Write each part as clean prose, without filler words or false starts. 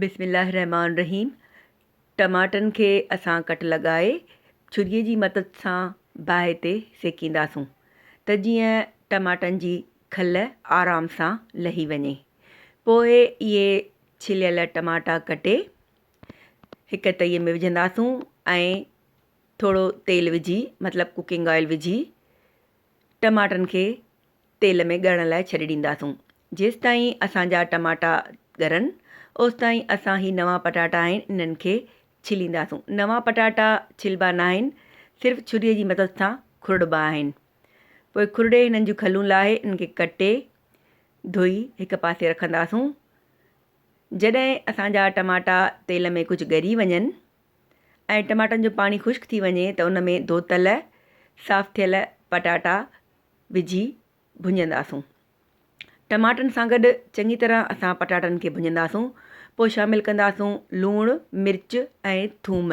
بسم الله الرحمٰن الرحيم ٽماٽن کي اسان ڪٽ لڳائي ڇري جي مدد سان باهه تي سيڪينداسون ته جيئن ٽماٽن جي کل آرام سان لهي وڃي. پوء اهي ڇليل ٽماٽا ڪٽي هڪ تئي ۾ وجهنداسون ۽ ٿورو تيل وجهي مطلب ڪوڪنگ آئل وجهي ٽماٽن کي تيل ۾ ڳرڻ لاء ڇڏي ڏينداسون. جيستائين اسان جا ٽماٽا ڳرن اوستائين اسان هي نوان پٽاٽا آهن انهن کي ڇلينداسون. نوان پٽاٽا ڇلبا ناهن صرف ڇريء جي مدد سان کرڙبا آهن. پوء کرڙي هنن جون کلون لاهي انهن کي ڪٽي ڌوئي هڪ پاسي رکنداسون. جڏهن اسان جا ٽماٽا تيل ۾ ڪجهه ڳري وڃن ۽ ٽماٽن جو پاڻي خشڪ ٿي وڃي ته ان ۾ ڌوتل صاف ٿيل پٽاٽا وجهي ڀڃنداسون. ٽماٽن سان گڏ چڱي طرح اسان پٽاٽن کي ڀڃنداسون پوء شامل ڪنداسون لوڻ، مرچ ۽ ٿوم.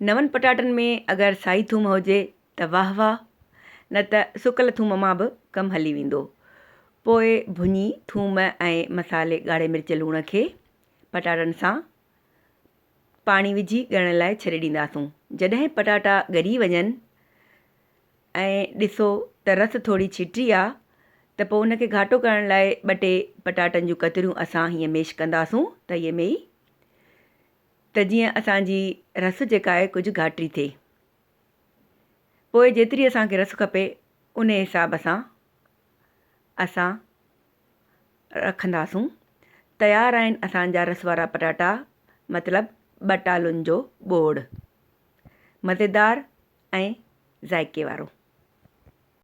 نون پٽاٽن ۾ اگر سائي ٿوم هجي ته واهه واهه نه ته سڪل ٿوم مان به ڪم هلي ويندو. پوء ڀڃي ٿوم ۽ مصالحي ڳاڙهي مرچ لوڻ کي پٽاٽن سان پاڻي وجهي ڳرڻ لاء ڇڏي ڏينداسون. جڏهن پٽاٽا ڳري وڃن ۽ ڏسو ته رس ٿوري ڇٽي آ ته پوء ان کي گهاٽو ڪرڻ لاء ٻه ٽي پٽاٽن جون ڪتريون اسان هيئن ميش ڪنداسون تئي ۾ ئي ته جيئن اسان جي رس جيڪا آهي ڪجهه گهاٽي ٿئي. پوء جيتري اسان کي رس کپي ان حساب سان اسان رکنداسون. تيار آهن اسان جا رس وارا پٽاٽا مطلب ٻٽالن جو ٻوڙ. مزيدار ۽ ذائقي وارو.